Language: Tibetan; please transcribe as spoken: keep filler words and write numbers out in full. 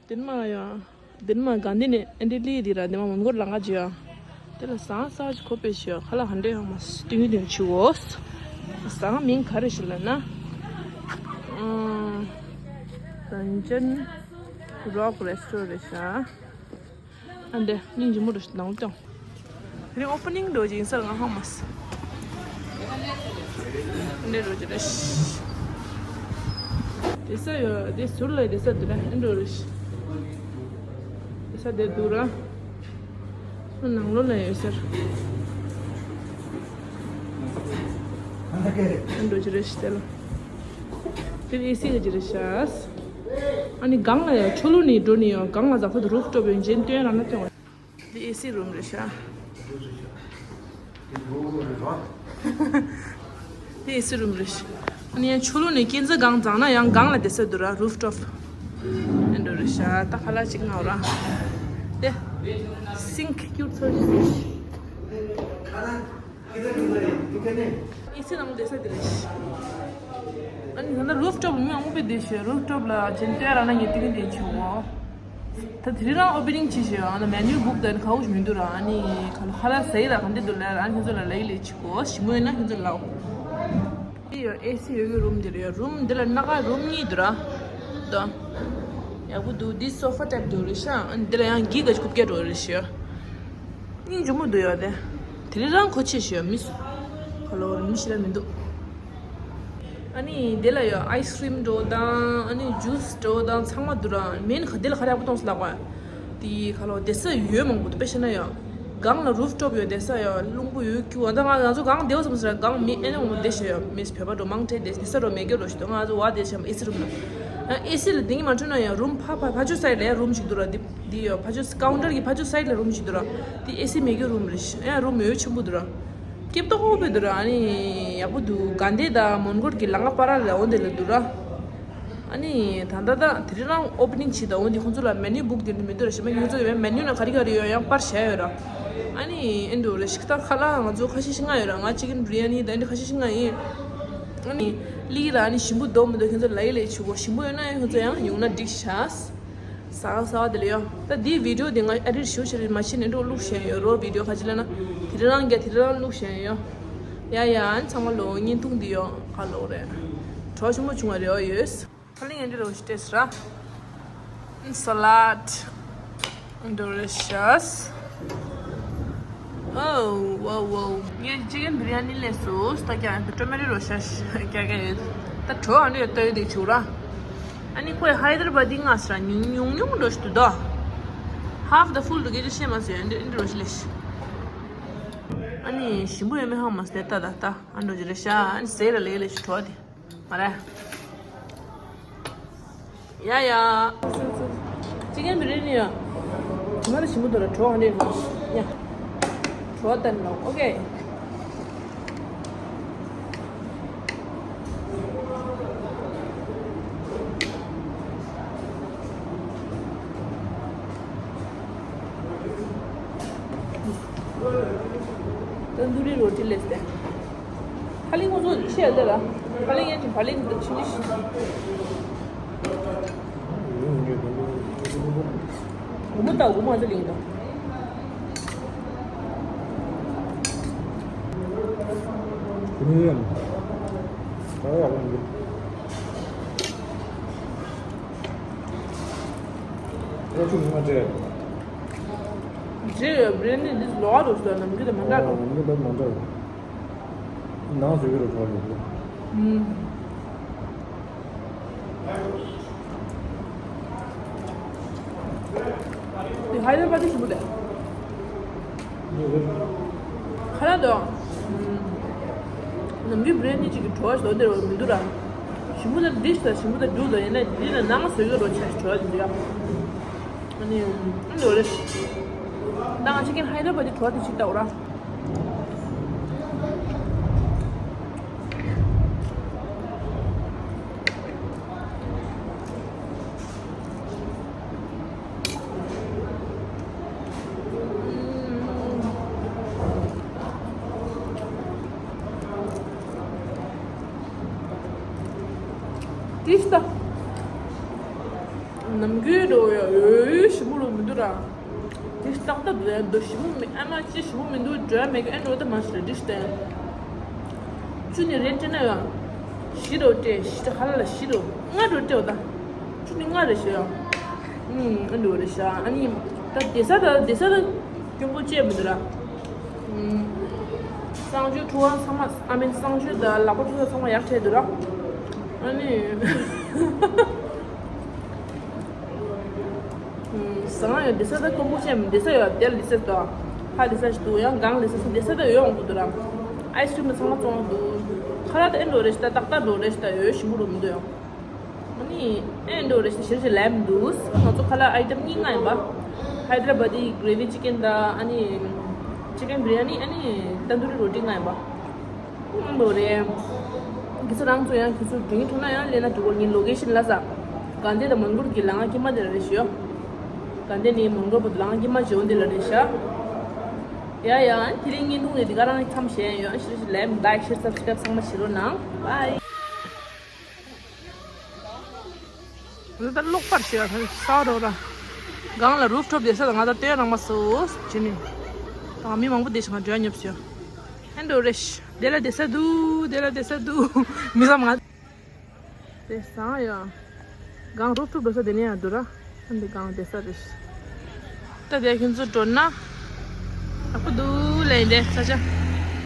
དེ་མ་ཡ། དེ་མ་ག་འདི་ནས་ཨེ་འདི་ལི་དེ་ར་དེ་མ་མོན་གོར་ལང་ག་ཅི་ཡ། དེ་ལ་ཟང་ས་ཅི་ཁོ་པེ་ཤི་ཡ་ཁ་ལ་ཧན་ཏེ་ཧ་མ་སྟུན་དུན་ཆུ་འོ། ཟང་མིང་ག་རེ་ཞིག་ལ་ན། ཨ། Ranjan Rock Restaurant རེད་ཤག་ཨ་འདྲ་སྙིང་རྗེ་མོ་རུ་ནང་ལ་ཏང་། རིང་ཨོ་པ་ནིང་འགྲོ་ཅིང་སར་ང་ཧང་མ་སི། འདྲ་རུ་ཅི་རེད། དེ་ས་ཡོད་དེ་ཟུར་ལ་དེ་ས་དེ་ལ་ཨེ་འགྲོ་རེད། དེ་ས་དེ་དུ་ར། སུ་ནང་ལོ་ལ་ཡོད་སར། ཨེ་འགྲོ་ཅི་རེད་དེ་ལ། དེ་ཨེ་སི་ག་ཅི་རེད་ཤག་ཨ་ནི་གང་ལ་ཡ་ཆུ་ལུ་ནི་འགྲོ་ནི་ཡོད་གང་ལ་ཟག་ཐོ་དུ་རུབ་ཊོབ་ཡོད་ཇེན་ཏོན་ར་ན་ཏོན། འདི་ཨེ་སི་རུམ་རེད་ཤག་འདི་ཨེ་སི་རུམ་རེད་ཤག་ཨ་ནི་ཡང་ཆུ་ལུ་ནི་སྐྱིན་ཚ་གང་གཙང་ན་ཡང་གང་ལ་བསྡད་ས་འདུག་ར་རུབ་ཊོབ། ཨེ་འགྲོ་རེད་ཤག་ད་ཁ་ལག་ཅིག་ང་ར། དེ་སིང་ཁི་ཀྱུར་ཚོ་ཞིག་ཨེ་སི་ནང་བསྡད་ས་དེ་རེད། ཨ་ནི་ད་ལྟ་རུབ་ཊོབ་མི་མང་པོ་བསྡད་ཤག་རུབ་ཊོབ་ལ་ཇེན་ཏོན་ར་ན་ངས་ཏི་རིང་དེ་བྱུང་ངོ་། ད་དེ་རིང་རང་ཨོ་པེ་ནིང་བྱེད་ཤག་ཨ་ན་མེ་ནུ་བུག་དང་ཁ་བོ་ཞིག་མི་འདུག་ར། ཨ་ནི་ཁ་ལོ་ཁ་ལག་ཟ་ཡི་ལ་ག་འདི་འདུག་ལ་ཨ་ནི་ཁྱོད་ཚོ་ལ་ལ་ཡི་ལས་བྱེད་གོ་ཞིམ་མོ་ཡོད་ན་ཁྱོད་ཚོ་ལ་ལའོ། འདི་ཡོད་ཨེ་སི་ཡོད་གི་རུམ་འདི་རེད། རུམ་འདི་ལ་སྣ་ཁ་རུམ་གཉིས་འདུག་ར། དོ། ཡག་པོ་འདུག་འདི་སོ་ཕ་ཊའིབ་འདུག་རེད་ཤག་ཨ་ནི་འདི་ལ་ཡང་གི་ག་ཅིག་རྐུབ་བཀྱག་འགྲོ་རེད་ཤག་སྙིང་རྗེ་མོ་འདུག་ཡོད་དེ། དེ་རིང་རང་གོ་ཆེ་ཤོས་མི་སུ། ཁ་ལོ་མི་ཞིག་ལ་མི་འདུག་ཨ་ནི་དེ་ལ་ཡོད་ཨའི་སི་ཀྲིམ་འགྲོ་དང་ཨ་ནི་ཇུས་འགྲོ་དང་ཚང་མ་འདུག་ར། མེན་ཁ་དེ་ལ་ཁ་ར་ཡག་པོ་གཏོང་སོང་ལགས་པ། དེ་ཁ་ལོ་དེ་ས་ཡོད་མང་པོ་འདུག་དཔེ་བཤད་ན་ཡོད། གང་ལ་རུབ་ཊོབ་ཡོད་དེ་ས་ཡོད་རླུང་བུ་ཡོད་ཀྱུ་ཨ་ད་ང་ང་ཚོ་གང་བསྡད་བ་ཙམ་ཟེར་གང་མི་ཨེ་ནི་འོང་བསྡད་ཤེས་ཡོད་མི་བོད་པ་འགྲོ་མང་ཁྲལ་དེ་དེ་ས་འགྲོ་མེད་སྐྱོ་འགྲོ་ཞིག་འདུག་ང་ཚོ་བ་དེ་བྱས་མ་ཨེ་སི་རུམ་ལ། ཨེ་སི་ལ་དེ་གཉིས་མ་འཕྲོད་ན་ཡང་རུམ་ཕ་ཕ་ཕ་ཆུ་སའིཌ་ལ་ཡང་རུམ་ཞིག་འདུག་ར། དེ་འདི་ཡོད་ཕ་ཆུ་ཀའུན་ཊར་གྱི་ཕ་ཆུ་སའིཌ་ལ་རུམ་ཞིག་འདུག་ར། དེ་ཨེ་སི་མེད་ཀྱི་རུམ་རེད་ཤག་ཡང་རུམ་ཡོད་ཆེན་པོ་འདུག་ར། སྐྱིད་ཏོག་པོ་འདུག་ར། ཨ་ནི་ཡག་པོ་འདུག་དགའ་ལྡན་དང་མོན་གྷོ་གི་ལམ་ཁ་བར་ལ་འོ་འདི་ལ་འདུག་ར། ཨ་ནི་ད་ལྟ་ད་དེ་རིང་རང་ཨོ་པེ་ནིང་བྱེད་ད་འོ་འདི་ཁོང་ཚོ་ལ་མེ་ནུ་བུག་དེ་འདྲ་མི་འདུག་ར། ཞེ་མ་ཁྱོད་ཚོ་ཡོད་མེ་ནུ་ན་ག་རེ་ག་རེ་ཡོད་ཡང་པར་བཞག་ཡོད་ར། ཨ་ནི་ཨེ་འདུག་ར་ཤིག་ད་ཁ་ལག་ང་ཚོ་ཁ་ཤས་ཤིག་ང་ཡོད་ར། ང་ཅི་ཀན་བི་རི་ཡ་ནི་ད་འདི་ཁ་ཤས་ཤིག་ང་ཡིན། ཨ་ནི་ལི་ར་ཨ་ནི་ཞིམ་པོ་འདུག་མི་འདུག་ཁྱོད་ཚོ་ལ་ཡི་ལས་ཆུ་གོ་ཞིམ་པོ་ཡོད་ན་ཡང་ཁྱོད་ཚོ་ཡང་ཡོང་ན་འགྲིག་ཤག་ཟ་ཟ་བ་དེ་ལ་ཡོད། ད་འདིའི་བི་ཌི་ཡོ་དེ་ང་ཨེ་ཌིཊ་ཞུ་ཞེས་མ་ཤེས་ནས་འགྲོ་བླུགས་བཞིན་ཡོད། རོ་བི་ཌི་ཡོ་ཁ་ཅིག་ལ་ན་དེ་རང་རྒྱ་དེ་རང་བླུགས་བཞིན་ཡོད། ཡ་ཡ་ཨ་ནི་ཚང་མ་ལོ་བརྙན་ཐུང་འདི་ཡོད་ཁ་ལོ་རེད། གྲོགས་ཆེན་མོ་བྱུང་བ་རེད་ཡོད། ཁ་ལིང་ཨེ་འདྲ་རོ་ཞིག་ཏེས་ར། སལ་ལཌ། ཌི་ལི་ཤས། ཨོ་ཝའོ་ཝའོ། ངས་ཅི་ཀན་བི་རི་ཡ་ནི་ལས་སུ་སྟ་ཀྱང་ཨ་ཊོ་མེ་ཊོ་རོ་ཤས་རྒྱག་གི་ཡོད། ད་གྲོ་ཨ་ནི་ཡོད་ལྟ་ཡོད་དེ་བྱུག་ར། ཨ་ནི་ཁོས་ཧའི་དར་བ་དི་ང་སྲ་ཉུང་ཉུང་ཉུང་འགྲོ་ཞིག་ཏུ་ད། Half the full དུ་སྐད་ཆ་བཤད་མ་ཟེར་འདི་འདི་རོ་ཞིག་ལས་ཤི། ཨ་ནི་ཞིམ་པོ་ཡོད་མེད་ཧང་མ་ཟེར་ད་ད་ད་ཨ་འགྲོ་ཅི་རེད་ཤ་ཨ་ནི་ཟེར་ར་ལས་ལས་ཤི་གྲོ་དེ། མ་རེད། ཡ་ཡ། ཅི་ཀན་བི་རི་ཡ་ནི་ཡ། ང་ལ་ཞིམ་པོ་འདུག་ར་གྲོགས་ཧ་ནི་ཡ། གྲོགས་བསྟན་ལོ་ཨོ་ཀེ། ཏན་དུ་རི་རོ་ཏི་ལེ་སྟེ། ཁ་ལིང་ཁོ་ཚོ་ཆེ་ལེ་ར། ཁ་ལིང་ཡན་ཅིག་བ་ལིང་དུ་ཆུ་ནི་ཤི། འུ་མ་ད་འུ་མ་ཚ་ལིང་ད། ཁུ་ནི་ཡན། ད་ཡ་ལ་འདི། ཨེ་ཆུ་མི་མ་ཅེ། ཇེ་བི་རི་ཡ་ནི་འདི་ལོག་རུ་སོ་ནམ་རྒྱུན་དུ་མ་འདྲ་རུ། ནམ་རྒྱུན་དུ་མ་འདྲ་རུ། ནང་ཟེར་གི་རུ་གྲོགས་ཡོད་གི། ཨུམ། དེ་ཧའི་དར་བ་དི་ཞིམ་པོ་རེད། ཁ་ལག་དང་། ནམ་རྒྱུན་བི་རི་ཡ་ནི་གཅིག་གི་བྲོ་བ་ཞིག་འདིར་མི་འདུག་ར། ཞིམ་པོ་དང་ཌིཤ་དང་ཞིམ་པོ་དང་འབྲུ་དང་ཡིན་ན་འདི་ལ་ནང་བཟོས་ཀྱི་རོ་ཆ་ཞིག་བྲོ་བ་འདི་འདུག་ཡ། ཨ་ནི་ཨ་འདི་འོ་རེད། ད་ང་ཅིག་གིན་ཧའི་དར་བ་དི་བྲོ་བ་དེ་ཅིག་ལྟ་འོ་ར། ཏིས་ཏ། ནམ་རྒྱུན་འགྲོ་ཡ་ཡོད་ཞིམ་པོ་རུ་མི་འདུག་ར། དེ་ཏག་ཏག་འདུག་ཡ་འདུག་ཞིམ་པོ་མི་ཨ་མ་ཅི་ཞིམ་པོ་མི་འདུག་འགྲོ་ཡ་མེད་གི་ཨེ་འགྲོ་ད་མ་ཞིག་རེད་འདྲི་ཞིག་བསྟན། ཅུ་ནི་རེད་སྤྲད་ན་ཡ། བཞི་རུ་སྤྲད་བཞི་ད་ཧ་ལ་ལ་བཞི་རུ་ལྔ་རུ་སྤྲད་འོ་ད། ཅུ་ནི་ལྔ་རེད་ཞེས་ཡ། ཨུམ་ཨེ་འགྲོ་རེད་ཤ་ཨ་ནི། ད་བསྡད་ས་ད་བསྡད་ས་ད་སྐྱོན་པོ་བཅས་མི་འདུག་ར། གསང་སྤྱོད་ཁྲུ་བ་ཚང་མ་ཨ་མིན་གསང་སྤྱོད་དང་ལག་པ་ཁྲུ་བ་ཚང་མ་ཡག་བྲལ་འདུག་ར། ཨ་ནི། བཟང་ཡོད་འདི་ས་ད་ཀོང་པོ་ཆེ་འདི་ས་ཡོད་དེ་ལི་ས་དང་ཧ་ལི་ས་ཞིག་འདུག་ཡང་གང་ལི་ས་སུ་འདི་ས་ད་ཡོད་འོང་གི་འདུག་ར། ཨའི་སི་ཀྲིམ་ཚང་མ་བཙོང་འདུག་ཁ་ལག་ད་ཨེ་འགྲོ་རེ་ཞིག་ད་ཏག་ཏག་འགྲོ་རེ་ཞིག་ད་ཡོད་ཞིམ་པོ་རུ་མི་འདུག་ཡང་། ཨ་ནི་ཨེ་འགྲོ་རེ་ཞིག་ཞེ་ཞིག་ལེམ་འདུག་ང་ཚོ་ཁ་ལག་ཨའི་ཊེམ་གཉིས་ལྔ་ཡིན་པ། ཧའི་དྲ་བ་དི་གྷི་རེ་བི་ཅི་ཀན་དང་ཨ་ནི་ཅི་ཀན་བི་རི་ཡ་ནི་ཨ་ནི་ཏན་དུ་རི་རོ་ཏི་ལྔ་ཡིན་པ། ཨང་འདྲ་རེད། ཁྱེད་ཚོ་རང་ཚོ་ཡང་ཁྱེད་ཚོ་དྲིན་ཐོག་ན་ཡང་ལས་ན་འགྲིག་གོ་ངའི་ལོ་ཀེ་ཤན་ལ་ས། གན་དྷི་དང་མོན་གྷོ་གི་ལམ་ཁ་དཀྱིལ་མ་དེ་ལ་རེད་ཞུ། གན་དྷི་ནས་མོན་གྷོ་བར་དུ་ལམ་ཁ་དཀྱིལ་མ་བྱེད་འོང་དེ་ལ་རེད་ཤག་ཡ་ཡ་དེ་རིང་བརྙན་ཐུང་དེ་འདི་ག་རང་མཚམས་བཞག་ཡོད་ཞེ་ཞེ་ལེམ་ལའིཀ་ཤེར་སབ་སི་ཀ་རེབ་ཚང་མ་བྱེད་རོགས་གནང་། བྷའི། འདི་ལྟར་ལོག་པར་བྱེད་ཡ་ས་རོ་ར། སྒང་ལ་རུབ་ཐོབ་བསྡད་ས་དང་ང་ད་སྟོན་རང་མ་སོ་ཇི་ནི། དང་མི་མང་པོ་བསྡད་ཤག་ང་འགྲོ་ཡ་ཉོབ་སོ་ཡ། ཧན་འགྲོ་རེ་ཤི། དེ་ལ་བསྡད་ས་འདུག་དེ་ལ་བསྡད་ས་འདུག་མི་བསམ་ང་། དེ་སང་ཡ། སྒང་རུབ་ཐོབ་འགྲོ་ས་དེ་ནས་ཡང་འདུག་ར། ཨ་འདི་སྒང་བསྡད་ས་རེ་ཤི། ད་དེ་ཁྱོད་ཚོ་འགྲོ་ན། ཡག་པོ་འདུག་ལས་འདི་ས་ཆ།